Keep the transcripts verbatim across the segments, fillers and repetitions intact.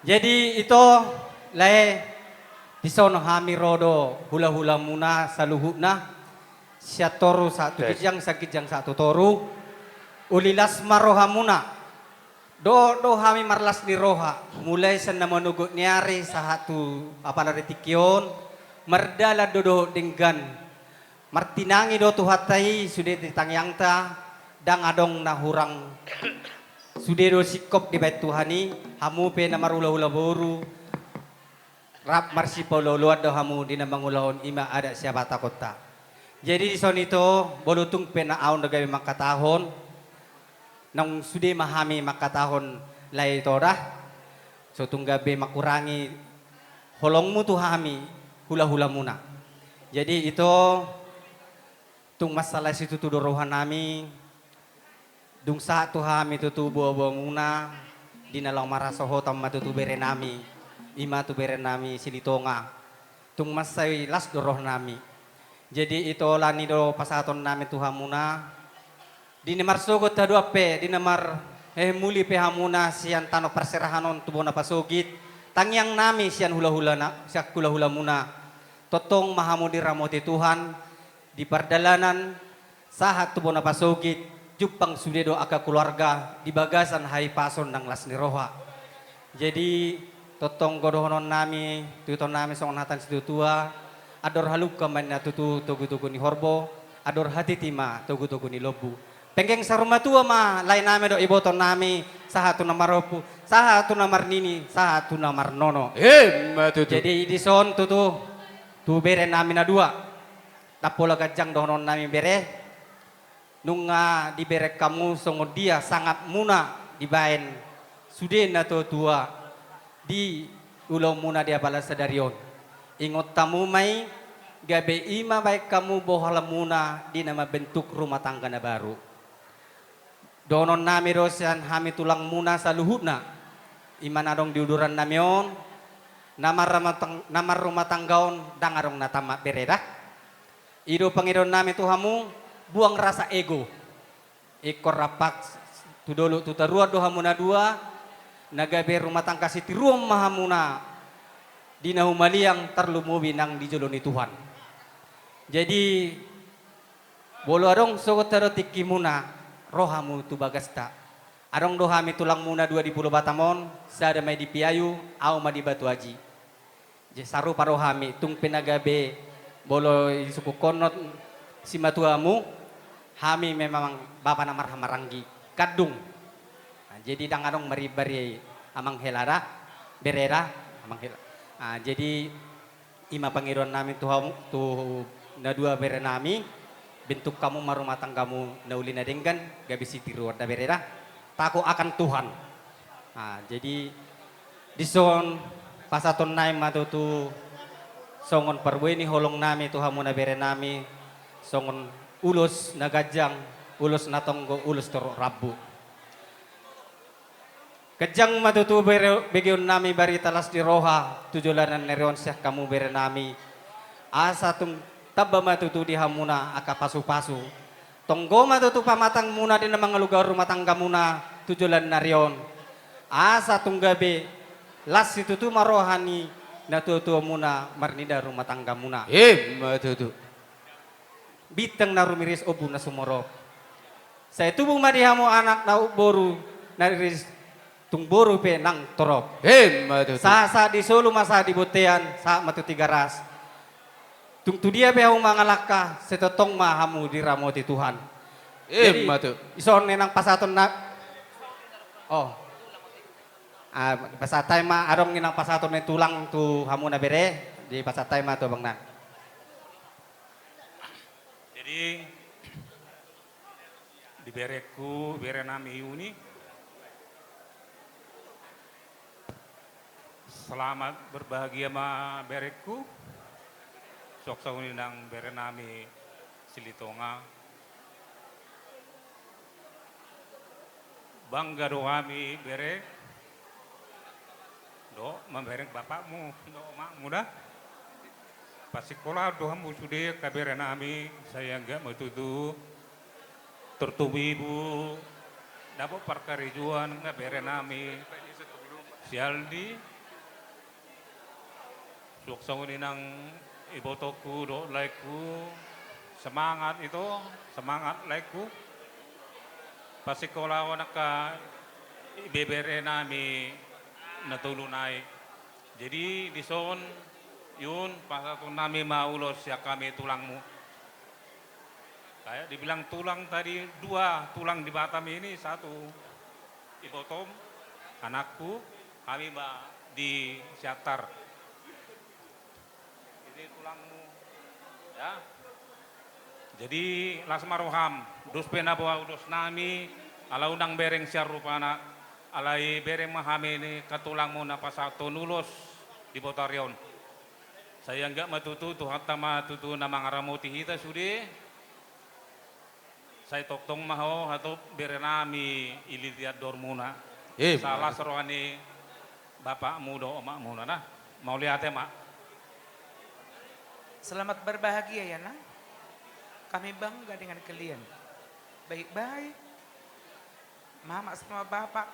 Jadi ito, lae, dison hami ro do hulahulamuna saluhutna, sian toru sahat tu ginjang, sian ginjang sahat tu toru. Uli las ma rohamuna. Dohot do hami marlas ni roha, mulai sian na manogot ni ari sahat tu apala di tingki on, mardalan do dohot denggan. Martinangi do Tuhanta i sude di tangiangta, ndang adong na hurang. Sude do singkop dibahen Tuhan i, hamu pe na marhulahula boru, rap marsipaolooloan do hamu di na mangulahon i ma adat siapatakonta. Jadi dison ito, molo tung pe na ahu na gabe mangkatahon, naung sude ma hami mangkatahon lae ito da, so tung gabe mangkurangi holongmu tu hami hulahulamuna. Jadi ito, tung mansai las situtu do rohanami, dung sahat tu hami tutu boaboamuna, di na laho marhasohotan ma tutu berenami, i ma tu berenami Silitonga. Tung mansai las do rohanami. Jadi ito, ala ni do pasahatonnami tu hamuna, di na marsogot haduan pe, di na marhehe muli pe hamuna sian tano parserahan on tu bona pasogit, tangiangnami sian hulahulana, sian hulahulamuna. Tongtong ma hamu diramoti Tuhan, di pardalanan sahat tu bona pasogit, jumpang sude do angka keluarga di bagasan hahipason nang las ni roha. Jadi tongtong do dohononnami tu itonami songon hata ni situatua: Andor halumpang ma ninna tutu togutogu ni horbo, andor hatiti ma togutogu ni lombu. Penggeng saur matua ma laenami dohot ibotonnami, sahat tu na marompu, sahat tu na marnini, sahat tu na marnono. Emma tutu. Jadi dison tutu tu berenami na dua. Ndang pola ganjang dohononnami bere, nunga dibereng hamu songon dia sangapmuna dibaen sude na tuatua di ulaonmuna di apala sadari on. Ingot hamu ma i, gabe i ma baen hamu bohalmuna di na mambentuk rumah tangga na baru. Dohononnami do sian hami tulangmuna saluhutna, i ma na adong di udurannami on, na marrumah tang-, na marrumah tangga on ndang adong na tamat bere da. I do pangidoannami tu hamu, buang rasa ego. Ingkon rap tu dolok tu toruan do hamu na dua, na gabe rumah tangga sitiruon ma hamuna di na humaliang, tarlumobi nang di jolo ni Tuhan. Jadi molo adong sogot haduan tingkimuna, ro hamu tu bagasta. Adong do hami tulangmuna dua di Pulo Batam on, sada ma i di Piayu, ahu ma di Batu Aji. Jadi sarupa do hami, tung pe na gabe molo disungkunhon simatuamu, hami memang bapa na marhahamaranggi, kandung. Nah, jadi ndang adong marimbar i, amang hela da, bere da, amang hela. Nah, jadi i ma pangidoannami tu hamu, tu na dua berenami, bentuk hamu ma rumah tanggamu na uli na denggan, gabe sitiruon da bere da. Takut akan Tuhan. Nah, jadi dison pasahatonnami ma tutu songon parbue ni holongnami tu hamuna berenami, songon ulos na ganjang, ulos na tonggo, ulos torop rambu. Ganjang ma tutu bere-, begeonnami barita las ni roha tu joloan ni ari on sian hamu berenami. Asa tung tamba ma tutu di hamuna angka pasupasu. Tonggo ma tutu pamatangmuna di na mangalugahon rumah tanggamuna tu joloan ni ari on. Asa tung gabe las situtu ma roha ni natuatuamuna marnida rumah tanggamuna. Emma tutu. Bintang na rumiris, ombun na sumorop. Sai tubu ma di hamu anak na boru na riris, tung boru pe nang torop. Emma tutu. Sahat-sahat di solu ma sahat di bontean, sahat ma tu Tigaras. Tung tu dia pe hamu mangalangka, sai tongtong ma hamu diramoti Tuhan. Jadi, emma tutu. Dison inang pasahaton na. Oh. Ah, pasahat hami ma, adong inang pasahaton ni tulang tu hamuna bere, dipasahat hami ma tu abangna. Jadi, di berengku, berenami Yuni. Selamat berbahagia ma berengku. Suang songon i nang berenami Silitonga. Bangga do hami bere, dohot mambereng bapakmu dohot omakmu da. Pasikola do hamu sude angka berenami, sai anggiat ma tutu tartumibu, dapot parkarejoan angka berenami. Si Aldi, suang songon i nang ibotongku dohot laengku, semangat ito, semangat laengku. Pasikolahon angka ibebere nami na tolu nai. Jadi dison, Yun, pasahaton nami ma ulos sian hami tulangmu. Kayak dibilang tulang tadi, dua tulang di Batam ini, satu ibotom, anakku, hami ma di Siantar. Ini tulangmu, ya. Jadi las ma roham, dos pe na boha ulos nami, ala unang bereng sian rupana, alai bereng ma hami ni angka tulangmu na pasahathon ulos di botari on. Sai anggiat ma tutu, Tuhanta ma tutu na mangaramoti hita sude. Sai tongtong ma ho hatop bere nami i liat-liat dohormuna. Eh, salas roha ni bapakmu dohot omakmuna, nah. Mauliate ma. Selamat berbahagia ya, Nang. Kami bangga dengan kalian. Baik-baik. Mama sama bapak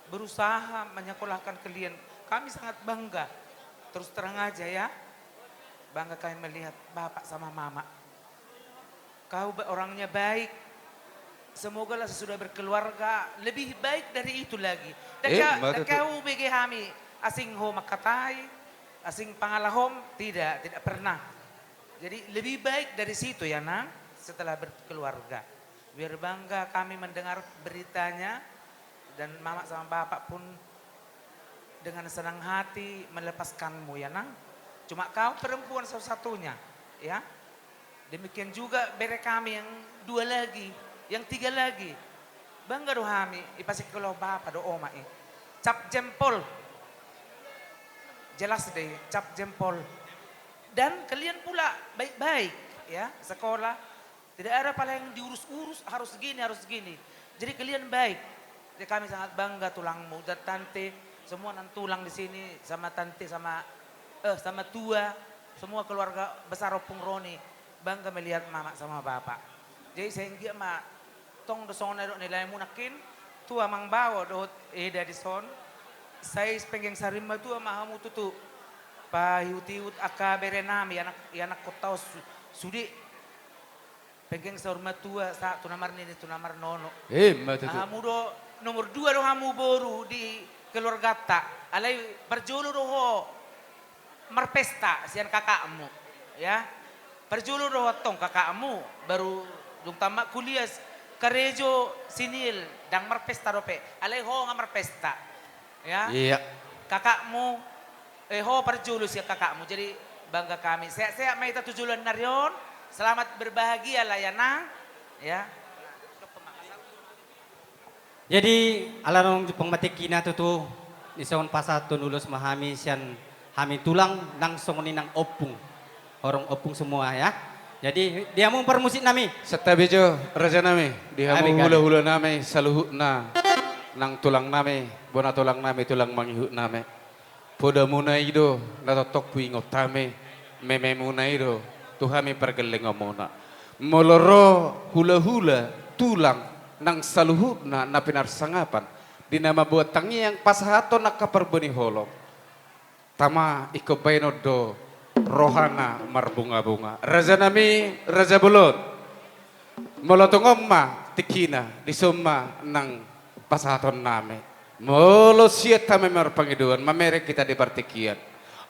berusaha menyekolahkan kalian. Kami sangat bangga. Terus terang aja ya. Bangga kami melihat bapak sama mama. Kau ba-, orangnya baik. Semogalah sesudah berkeluarga lebih baik dari itu lagi. Eh, betul. Ndang kau bege hami asing ho mangkatai, asing pangalahom, tidak, tidak pernah. Jadi lebih baik dari situ ya, Nang, setelah berkeluarga. Biar bangga kami mendengar beritanya, dan mama sama bapak pun dengan senang hati melepaskanmu ya, Nang. Cuma kau perempuan satu-satunya, ya. Demikian juga bere kami yang dua lagi, yang tiga lagi. Bangga do hami, ipasikola bapa do oma i. Cap jempol. Jelas deh, cap jempol. Dan kalian pula baik-baik, ya, sekolah. Tidak ada pala yang diurus-urus, harus gini, harus gini. Jadi kalian baik. Jadi kami sangat bangga tulangmu dan tante, semua nantulang di sini, sama tante, sama, eh, sama tua, semua keluarga besar Ompung Roni. Bangga melihat mama sama bapak. Jadi sai anggiat ma tong do songon na nidok ni laemu nangkin, tu amang bao dohot eda dison, sai penggeng saur matua ma hamu tutu. Paihut-ihut angka bere nami, anak, i anak kota os su-, sude. Penggeng saur matua, sahat tu na marnini, tu na marnono. Ima tutu. Hamu do, nomor dua do hamu boru di keluargata. Alai parjolo do ho marpesta sian kakakmu. Ya. Parjolo do ho antong kakakmu, baru dung tamat kuliah, karejo, sinil, ndang marpesta dope. Alai ho nga marpesta. Ya. Iya. Kakakmu, eh, ho parjolo sian kakakmu. Jadi bangga kami. Sehat-sehat ma hita tu joloan ni ari on. Selamat berbahagia lah ya, Nang. Ya. Jadi ala naung jumpang ma tingkina tutu, dison pasahathon ulos ma hami sian hami tulang nang songon i nang ompung. Horong ompung semua ya. Jadi di hamu parmusik nami. Santabi jo raja nami, di hamu hula-hula nami saluhutna, nang tulang nami, bona tulang nami, tulang mangihut nami. Podamuna i do na tongtong huingot hami, mememuna i do tu hami pargellengonmuna. Molo ro hula-hula, tulang nang saluhutna na pinarsangapan di na mamboan tangiang pasahathon angka parbue ni holong. Tama ingkon baenon do rohana marbunga-bunga. Raja nami, raja bolon. Molo tung on ma tingkina, dison ma nang pasahaton nami. Molo siat hami marpangidoan, mamereng hita di partingkian.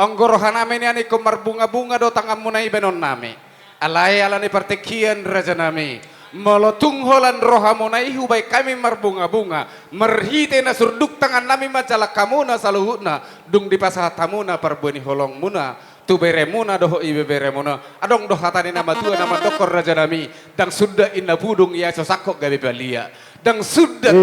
Anggo roha nami nian ingkon marbunga-bunga do tanganmuna i baenon nami. Alai ala ni partingkian raja nami. Molo tung holan rohamuna i hubaen hami marbunga-bunga, marhite na surduk tangan nami manjalang hamuna saluhutna, dung dipasahat hamuna parbue ni holongmuna tu beremuna dohot ibeberemuna. Adong do hata ni na matua na mandokkon raja nami, ndang sundat inna pudung ia so sangkot gabe palia. Ndang sundat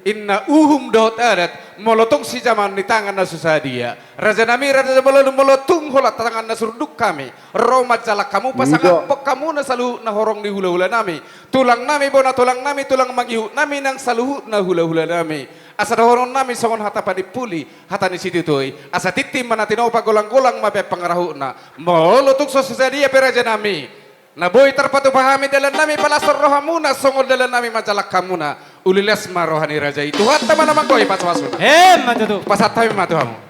inna uhum dohot adat, molo tung sijamaon ni tangan na so sadia. Raja nami, raja bolon, molo tung holan tangan na surduk hami ro manjalang hamu, pasangaphon hamuna saluhutna horong ni hula-hula nami, tulang nami, bona tulang nami, tulang mangihut nami, nang saluhutna hula-hula nami. Asa dohonon nami songon hata panimpuli, hata ni situtu i. Asa tintin ma na tinopa, golang-golang ma baen pangarahutna. Molo tung so sadia pe raja nami, na boi tarpatupa hami dalan nami palashon rohamuna songon dalan nami manjalang hamuna. Uli las ma roha ni raja i. Tuhanta ma na manggohi pasu-pasuna. Emma tutu. Pasahat hami ma tu hamu.